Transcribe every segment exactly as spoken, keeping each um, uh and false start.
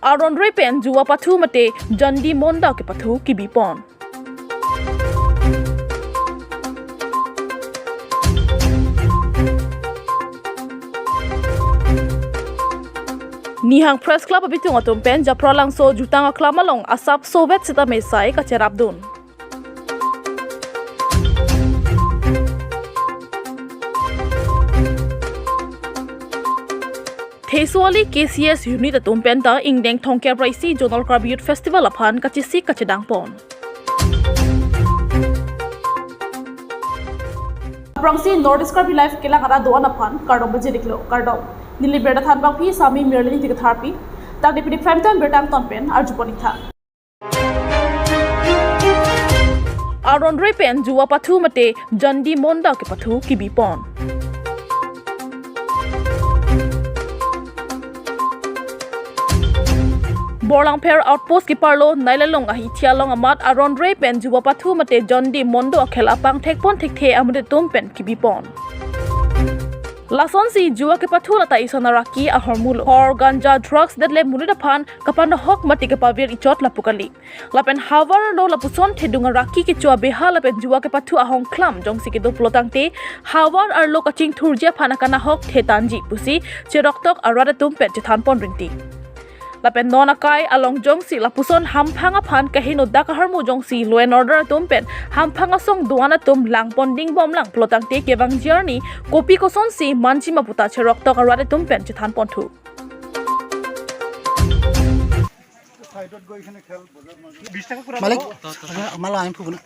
Aron Roy pen juwa pathu mate John D Mondo kepathu kebipon. Nihang Press Club abitung atum pen Japralangso jutang aklam along asap sovet sitame sai kacherapdun. Thesuali K C S unit atum penta ingdeng thongkep raisi Zonal Karbi Youth Festival aphan kachesik kachedangpon. Aphrangsi North East Karbi Live kelang arat do-an aphan kardom pajir-iklo, kardom. Neli birta thanbangpi Sami Mirlin Tikatharpi. Tangte pini prime time birta angton pen arjupon-iktha. Aron Roy pen juwa pathu mate John D Mondo kepathu kebipon. Borlangpher Outpost keparlo Nailelong ahithi along amat Aron Roy pen juwa pathu mate John D Mondo akhela pangthekpon thekthe amonit atum pen kebipon. Lasonsi juwa kepathu lata ison araki ahormu lo. Hor, ganja, drugs det le monit aphan kapanahok mate kapavir ichot lapu kali. Lapen havar arlo lapuson thedung araki kecho abeha lapen juwa kepathu ahongklam jongsi kedo pulo tangte havar arlo kachingthurji aphan akanahok thetanji pusi cheroktok arat atum pen chethanpon rinti. Lapen non akai along jongsi lapuson hamphang aphan kaheno dak ahormu jongsi law and order atum pen hamphang asong do-an atum langpon dingbomlang pulo tangte kevangji arni kopi kosonsi manji ma puta cheroktok arat atum pen chethanponthu. মালিক, মালা আমি ফুবো না।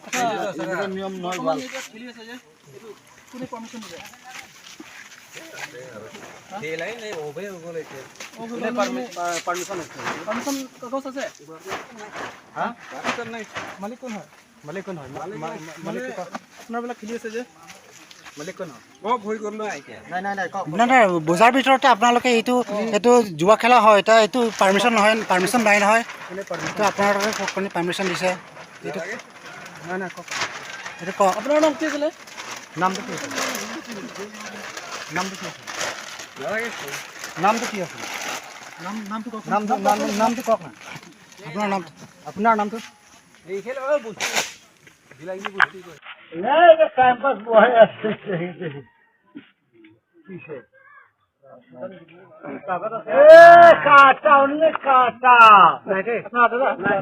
নিয়ম নহয়, ভাল। কোনে পাৰ্মিশ্যন দিছে? পাৰ্মিশ্যন কাগজ আছে? হা? মালিক কোন হয়? মালিক কোন হয়? মা-, মা-, মা-, মালিক কোন? আপোনাৰবিলাক খেলি আছে যে? মালিক কোন হয়? মই ভৰি গ'ল নহয় এতিয়া। নাই, নাই, নাই, কওক। নাই, নাই, বজাৰ ভিতৰতে আপোনালোকে এইটো, এইটো জুৱা খেলা হয়, এতিয়া এইটো পাৰ্মিশ্যন নহয়, পাৰ্মিশ্যন নাই নহয়। কোনে পাৰ্মিশ্যন? এইটো আপোনালোকে কোনে পাৰ্মিশ্যন দিছে? এইটো নাই, নাই, কওক। এইটো কওক। আপোনাৰ নাম কি আছিলে? নামটো কি আছিলে? নামটো কি আছিলে? নালাগে। নামটো কি আছিলে? নাম, নামটো কওক। নামটো, নাম, নামটো কওক না। আপোনাৰ নামটো? আপোনাৰ নামটো? এই খেলে, অ, বস্তু। বিলাহী বস্তু কয়। নাই, এটা টাইম পাছ বহাই আছে। পিছে। এ, কাটা, অনলি কাটা। নাই দেই। না, দাদা, নাই।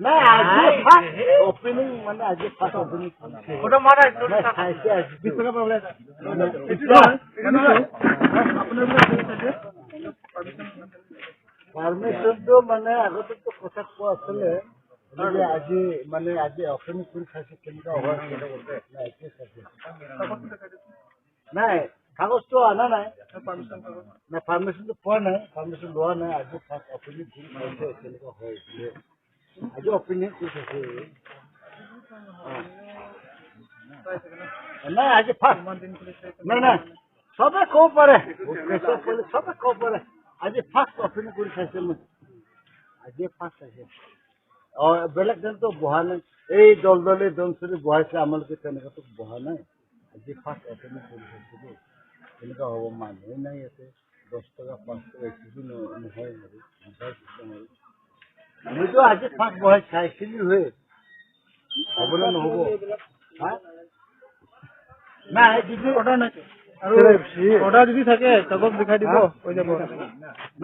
নাই, আজি ফাৰ্ষ্ট অপেনিং, মানে, আজি ফাৰ্ষ্ট অপেনিং। নাই, চাইছে আজি। পাৰ্মিশ্যনটো, মানে, আগতেতো কথা কোৱা আছিলে, মানে, আজি, মানে, আজি অপেনিং কৰি চাইছে, কেনেকুৱা হয়, কেনেকুৱা হয়। নাই, এতিয়া চাইছে। নাই, কাগজটো অনা নাই। পাৰ্মিশ্যন কাগজ। নাই, পাৰ্মিশ্যনটো পোৱা নাই, পাৰ্মিশ্যন লোৱা নাই। আজি ফাৰ্ষ্ট অপেনিং কৰি চাইছে, কেনেকুৱা হয় বোলে। আজি অপেনিং কৰি চাইছে। অ। নাই, আজি ফাৰ্ষ্ট। নাই, নাই, চবে ক'ব পাৰে। চবে ক'ব পাৰে। আজি ফাৰ্ষ্ট অপেনিং কৰি চাইছে মই। আজি ফাৰ্ষ্ট চাইছে। অ, বেলেগ দিনতো বহা নাই। এই দলদলে দলচুৰি বহাইছে, আমালোকে তেনেকুৱাতো বহা নাই। আজি ফাৰ্ষ্ট অপেনিং কৰি চাইছো দেই। এনেকুৱা হ'ব, মানুহে নাই ইয়াতে। দহ টকা, পাঁচ টকা, একো ন-, নহয় আৰু। নাপায় চিষ্টেম আৰু। আমিতো আজি ফাৰ্ষ্ট বহাই চাইছিলো হে। হ'ব নে নহ'ব? হা? নাই, যদি অৰ্ডাৰ নাই। আৰু অৰ্ডাৰ যদি থাকে, কাগজ দেখাই দিব, অ? হৈ যাব।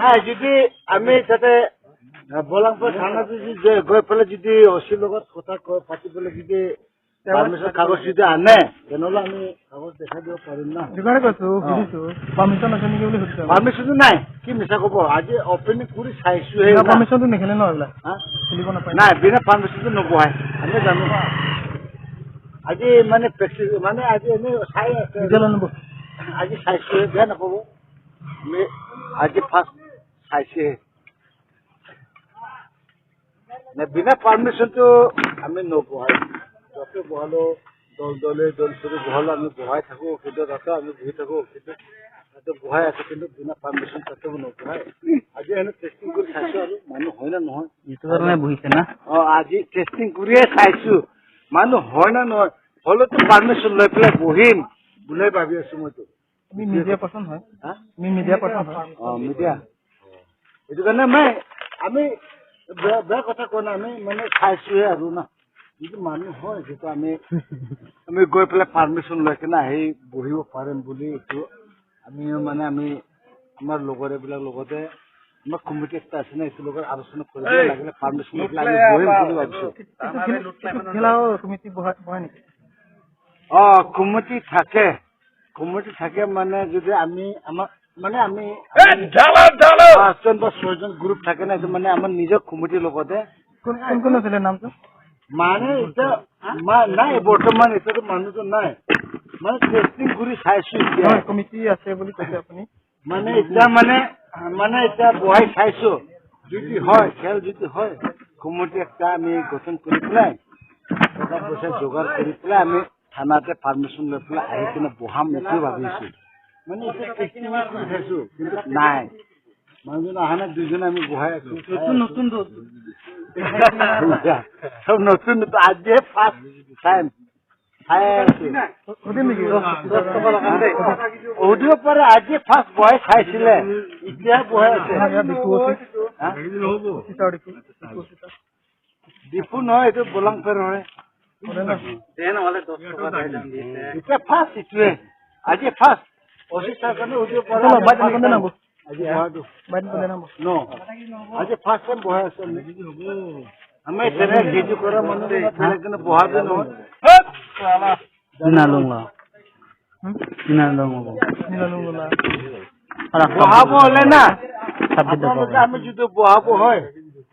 নাই, যদি আমি তাতে, আ, বলাংপুৰ থানাত যদি যে গৈ পেলাই যদি অ চিৰ লগত কথা কৈ পাতি পেলাই যদি পাৰ্মিশ্যন কাগজ যদি আনে, তেনেহ'লে আমি কাগজ দেখাই দিব পাৰিম না। যোগাযোগ কৰিছো, অ। সুধিছো, পাৰ্মিশ্যন আছে নেকি বুলি সুধিছো। পাৰ্মিশ্যনটো নাই, কি মিছা ক'ব? আজি অপেনিং কৰি চাইছোহে বিনা না। পাৰ্মিশ্যনটো নেখেলে ন এইবিলাক? হা? খেলিব নাপায়। নাই, বিনা পাৰ্মিশ্যনটো নবহাই, আমি জানো। আজি মানে প্ৰেক্টিচ, মানে আজি এনেই চাই আছে। ডিটেইল আনিব। আজি চাইছোহে, বেয়া নাপাব। আমি আজি ফাৰ্ষ্ট চাইছোহে। নে বিনা পাৰ্মিশ্যনটো আমি নবহাই। য'তে বহালো, দল দলে, দল চুৰি বহালো, আমি বহাই থাকো, কিন্তু তাতে আমি বহি থাকো, কিন্তু তাতে বহাই আছে, কিন্তু বিনা পাৰ্মিশ্যন তাতে নবহাই। আজি এনে টেষ্টিং কৰি চাইছো আৰু মানুহ হয় না নহয়। এইটো কাৰণে বহিছে না? অ, আজি টেষ্টিং কৰিয়ে চাইছো, মানুহ হয় না নহয়। হ'লেতো পাৰ্মিশ্যন লৈ পেলাই বহিম। বুলিয়ে ভাবি আছো মইতো। আমি মিডিয়া পাৰ্চন হয়। হা? আমি মিডিয়া পাৰ্চন হয়। অ, মিডিয়া। এইটো কাৰণে মই, আমি বেয়া, বেয়া কথা কোৱা নাই, আমি মানে চাইছোহে আৰু না। যিটো মানুহ হয়, যিটো আমি, আমি গৈ পেলাই পাৰ্মিশ্যন লৈ কিনে আহি বহিব পাৰিম বুলি এইটো আমি মানে আমি আমাৰ লগৰ এইবিলাক লগতে আমাৰ কমিটি এটা আছে না, এইটো লগত আলোচনা কৰি লাগিলে পাৰ্মিশ্যন লৈ পেলাই আমি বহিম বুলি ভাবিছো। এইটো ঘিল-, এইটো ঘিলাও কমিটি বহা-, বহাই নেকি? অ, কমিটি থাকে। কমিটি থাকে মানে যদি আমি আমাৰ, মানে আমি, আমি পাঁচজন বা ছয়জন গ্ৰুপ থাকে না, এইটো মানে আমাৰ নিজৰ কমিটিৰ লগতে। কোন, কোন কোন আছিলে নামটো? মানে এতিয়া মা-, নাই, বৰ্তমান এতিয়াতো মানুহজন নাই। মানে টেষ্টিং কৰি চাইছো এতিয়া। হয়, কমিটি আছে বুলি কৈছে আপুনি। মানে এতিয়া মানে, মানে এতিয়া বহাই চাইছো। যদি হয়, খেল যদি হয়, কমিটি এটা আমি গঠন কৰি পেলাই, টকা পইচা যোগাৰ কৰি পেলাই আমি থানাতে পাৰ্মিশ্যন লৈ পেলাই আহি কিনে বহাম এইটোৱে ভাবিছো। মানে এতিয়া টেষ্টিং কৰি চাইছো, কিন্তু নাই। মানুহজন অহা নাই, দুইজনে আমি বহাই আছো। নতুন, নতুন দল। এতিয়া চব নতুন, নতুন, আজিহে ফাৰ্ষ্ট টাইম। চাই আছো। সুধিম নেকি? দহ, দহ টকা লগাম দেই। সুধিব পাৰে, আজি ফাৰ্ষ্ট বহাই চাইছিলে, এতিয়া বহাই আছে। আমাৰ ইয়াত ডিফু অফিচ। হা? অফিচাৰ ডিফু, ডিফু অফিচাৰ। ডিফু নহয়, এইটো বলাংপেৰ হয়। দে নহ'লে দহ টকা দাম দি দে। এতিয়া ফাৰ্ষ্ট এইটোৱে। আজি ফাৰ্ষ্ট। অফিচাৰ কাৰণে সুধিব পাৰে। চলো, বাইক এখন দে না, বৌ। আজি বহাটো। বাইক এখন দে না, বৌ। ন। আজি ফাৰ্ষ্ট টাইম বহাই আছে আমি। আমি তেনে খেতি কৰা মানুহ, বেলেগ দিনা বহাটো নহয়। হেৎ, চালা। Nina lunglo. Hmm? Nina lunglo. Nina lunglo la. Ara bwahabo hole na. Sabit do. আপোনালোকে, আমি যদি বহাব হয়,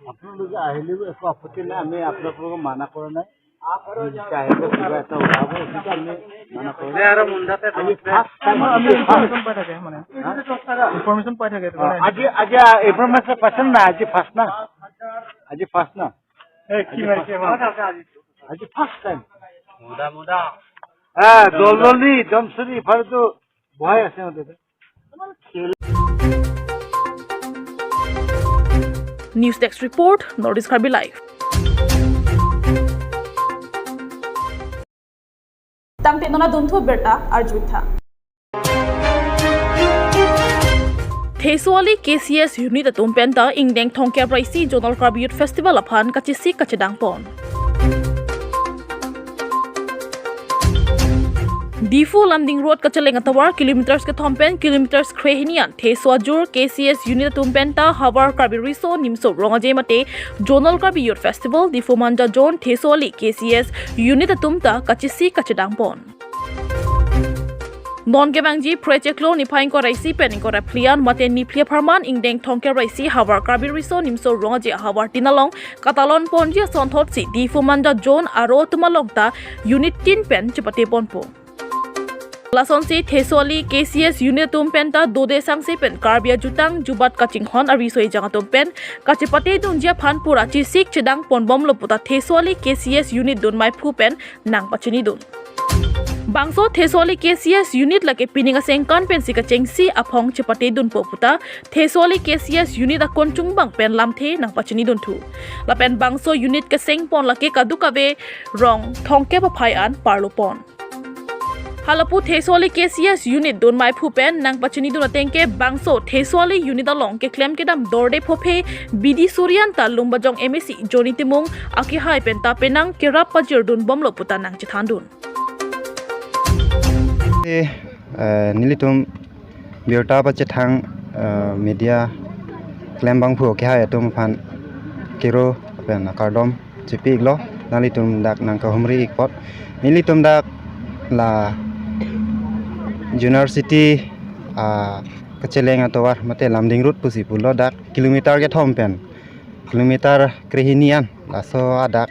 আপোনালোকে আহিলেও একো আপত্তি নাই, আমি আপোনালোকক মানা কৰা নাই। আপোনালোকে আহিব, কিবা এটা ওলাব, সেইটো আমি মানা কৰা নাই। আৰু মুণ্ডাতে আজি ফাৰ্ষ্ট টাইম, আমি ইনফৰমেশ্যন পাই থাকে মানে। হা? ইনফৰমেশ্যন পাই থাকে, এইটো অ, কাৰণে। আজি, আজি ইনফৰমেশ্যন পাইছে না? আজি ফাৰ্ষ্ট না? আজি ফাৰ্ষ্ট না? এই কি মাৰিছে এইবাৰ? আজি ফাৰ্ষ্ট টাইম। মুণ্ডা, মুণ্ডা। হা, দলদলি, দমচুৰি, ইফালেতো বহাই আছে সিহঁতে। News Desk Report, North East Karbi Live. Tangte non adunthu birta arjutha. Thesoali K C S unit atum penta ingdeng thomkep ra isi Zonal Karbi Youth Festival aphan kachesik kachedang pon. Diphu Lumding Road kacheleng atovar kilometers kethom pen kilometers krehini an Theso ajur K C S unit atum penta Havar Karbi Riso Nimso Rong Aje mate Zonal Karbi Youth Festival Diphu Manja Zone Thesoali K C S unit atum ta kachesik kachedang pon. Non kevangji phre chiklo niphai ingkoi ra isi pen ingkoi ra phli an mate niphli apharman ingdeng thomkep ra isi Havar Karbi Riso Nimso Rong Aje ahavar tin along katalon ponji asonthotsi Diphu Manja Zone aro atum along ta unit tin pen chepate ponpo. Lasonsi Thesoali K C S unit atum penta dode sangse pen Karbi ajutang jubat kachinghon ariso ejang atum pen kachepate dunji aphan pura chesik chedang ponbomlo puta Thesoali K C S unit dun maiphu pen nangpachinidun. Bangso Thesoali K C S unit lake pining asengkan pensi kachengsi aphong chepate dunpo puta Thesoali K C S unit akon chungbang pen lamthe nangpachinidun thu. Lapen bangso unit keseng pon lake kadokave rong thomkep aphai an parlo pon. Halapu Thesoali K C S unit dun maiphu pen nangpachinidun atengke bangso Thesoali unit along keklem kedam dorde phophe bidi suri an ta Lumbajong M A C Johnny Timung akehai penta penang kerap pajirdunbomlo puta nangchethandun. Eh, eh, nelitum birta pachethang, eh, media klembangphu akehai atum aphan kero pen akardom chepi-iklo, nanglitum dak nangkahumri-ik apot. Nelitum dak la University, ah, kacheleng atovar mate Lumding Road pusi pulo, dak kilometer kethom pen, kilometer krehini an laso adak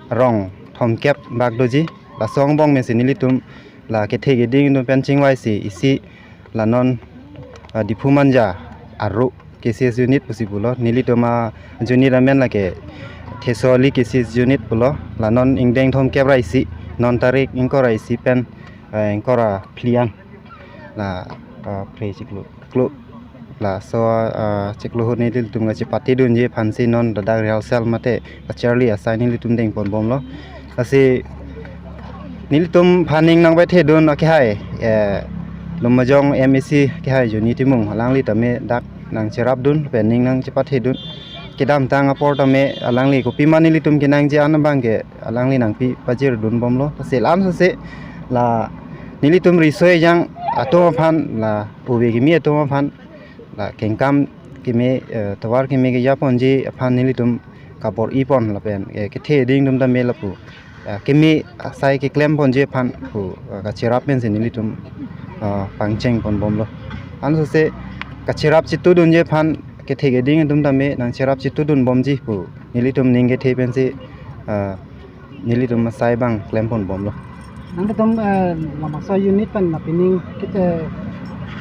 rong thomkep bak doji. Laso angbong pensi nelitum la kethe keding atum pen chingvaisi isi la non, ah, Diphu Manja aro K C S unit pusi pulo, nelitum a-unit amen lake Thesoali K C S unit pulo, la non ingdeng thomkep ra isi, non tarik ingkoi ra isi pen, eh, ingkoi ra phli an la, ah, phre chiklo klo. Laso, ah, chiklo ahut nelitum kachepate dunji aphansi non ladak rehearsal mate kacharli asai nelitum dengponbomlo. Lasi Nelitum aphan ning nangpathedun akehai, eh, Lumbajong M A C akehai Johnny Timung, alangli tame dak nangcherapdun pen ning nangchepathedun. Kedamtang apor tame alangli kopima nelitum kenangji an abang ke alangli nangpi pajirdunbomlo. Lasi la-an sose la nelitum riso ejang atum aphan, la ove kimi atum aphan, la kengkam kimi, eh, tovar kimi kejaponji aphan nelitum kabor-ipon lapen, eh, kethe ding atum tame lapu, eh, kimi asai keklemponji aphan pu, eh, kacherap pensi nelitum, eh, pangchengponbomlo. Ansose kacherap chitudunji aphan kethe keding atum tame nangcherap chitudunbomji pu nelitum ning kethe pensi, eh, nelitum asai abang klemponbomlo. Nangtum, eh, labangso unit pen la pining kete,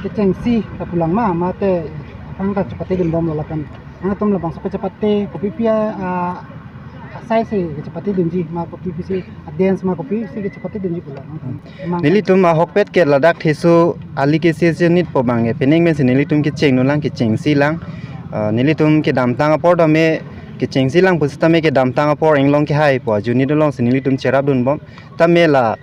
kechengsi kapulang ma, mate aphan kachepatedunbomlo lapen nangtum labangso kachepate kopipi a, ah, asai si kachepatedunji ma, kopipisi a-dance ma, kopisi kachepatedunji pulo nangtum? Hmm. Emang nelitum ahokpet ke ladak Theso ali kesi unit pu abang ke pining pensi nelitum kechengdunlang, kechengsilang. Ah, nelitum kedamtang apor tame kechengsilang pusitame kedamtang apor inglong kehai pu unit alongsi nelitum cherapdunbom. Tame la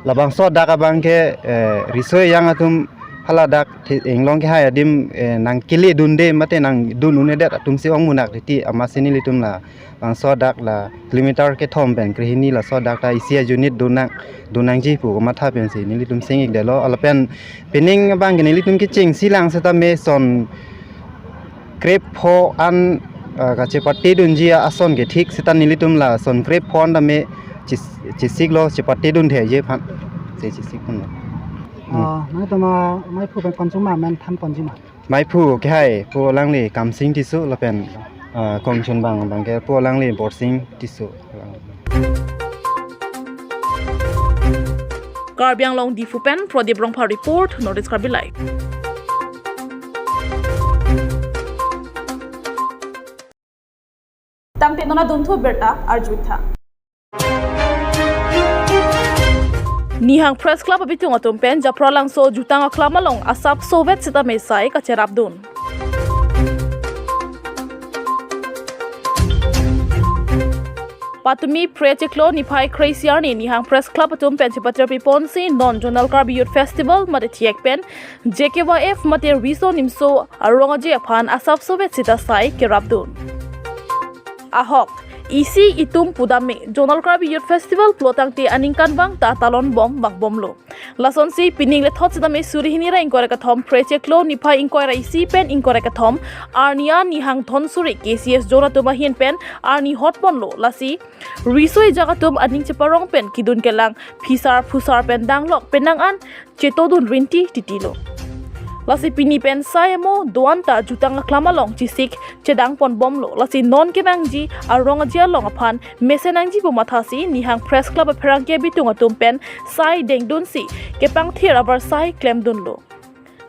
labangso dak abang ke, eh, riso ejang atum haladak the-, inglong kehai adim, eh, nangkeledunde mate nangdun un-edet atumsi ongmunak titi, amatsi nelitum labangso dak la kilometer kethom pen krehini laso dak ta isi a-unit dunnang, dunnangji pu kamatha pensi nelitum sing-ikdetlo. Lapen pining abang ke nelitum kechengsilang setame son krepho an, ah, kachepatedunji ason ke thik seta nelitum la son krepho an tame chis-, chisiklo, chepateduntheji aphan. Se chisikponlo. Hmm. Ah, nangtum amaiphu pen konsuma amen thanponji ma? Maiphu kehai pu alangli Kamsing Tisso lapen, ah, kongchunbang abang ke pu alangli Borsing Tisso. Karbi Anglong Diphu pen Prodip Rongphar report, North East Karbi Live. Tangte non adunthu birta arjuitha. Nihang Press Club abitung atum pen Japralangso jutang aklam along asapsovet sitame sai kacherapdun. Patumi Phre chiklo niphai kre-isi arni Nihang Press Club atum pen chepatirpiponsi non Zonal Karbi Youth Festival mate thiek pen J K Y F mate Riso Nimso Arong Aje aphan asapsovet sita sai kerapdun. Ahok, isi itum pudame Zonal Karbi Youth Festival pulo tangte aningkanvang ta talonbom vangbomlo. Lasonsi pining lethot sitame suri hini ra ingkoi ra kethom Phre chiklo niphai ingkoi ra isi pen ingkoi ra kethom arni an Nihang Dhonsuri K C S Zone atum ahin pen arni hotponlo. Lasi riso ejang atum aning cheparong pen kedun kelang phisar phusar pen danglok penang an chetodun rinti titilo. Lasi pini pen sai amo do-an ta jutang aklam along chisik chedangponbomlo. Lasi non kevangji Arong Aje along aphan mesen nangji pu mathasi Nihang Press Club apherangke abitung atum pen sai dengdunsi kepangthir avarsai klemdunlo.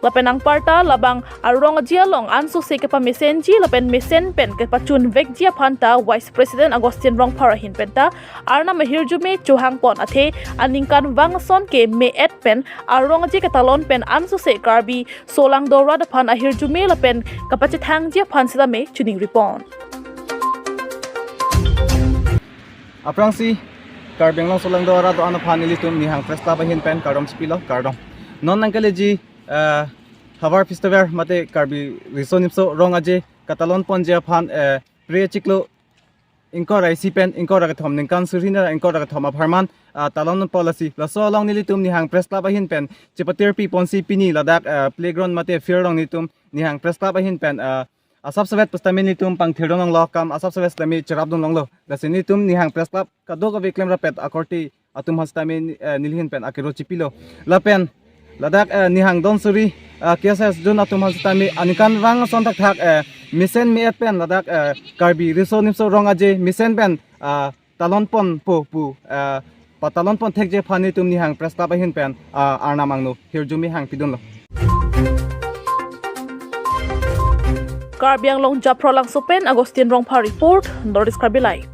Lapen anparta labang Arong Aje along ansose kepamesenji lapen mesen pen kepachunvekji aphan ta Vice President Augustine Rongphar ahin pen ta Arnam ahirjume chohangpon athe aningkanvang ason ke me-et pen Arong Aje ketalon pen ansose Karbi solangdo arat aphan ahirjume lapen kapachethangji aphan sitame chiningripon. Aphrangsi Karbi Anglong solangdo arat do-an aphan ilitum Nihang Press Club ahin pen kardom chipilo, kardom. Non nangkeleji, eh, Havar Festival mate Karbi Riso Nimso Rong Aje katalonponji aphan, eh, Phre chiklo ingkoi ra isi pen ingkoi ra kethom, ningkan suri hini ra ingkoi ra kethom apharman, ah, talonpo. Lasi laso along nelitum Nihang Press Club ahin pen chepatirpiponsi pini ladak, ah, playground mate field along nelitum Nihang Press Club ahin pen, ah, asapsovet pusitame nelitum pangthirdunlonglo, kam asapsovet sitame cherapdunlonglo. Lasi nelitum Nihang Press Club kadokave klemrapet akorte atum aphan sitame, eh, neli ahin pen akero chipilo. Lapen ladak, eh, Nihang Dhonsuri, eh, K S S Zone atum aphan sitame aningkanvang ason thakthak, eh, mesen me-et pen ladak, eh, Karbi Riso Nimso Rong Aje mesen pen, eh, talonponpo pu, eh, patalonpon thekji aphan nelitum Nihang Press Club ahin pen, eh, Arnam angno hirjume hangpidunlo. Karbi Anglong Japralangso pen Augustine Rongphar report, North East Karbi Live.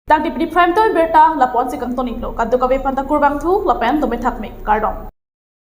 Tangte pini Prime Time birta lapu-ansi kangton-iklo, kadokave aphanta kurvangthu lapen dome thakme, kardom.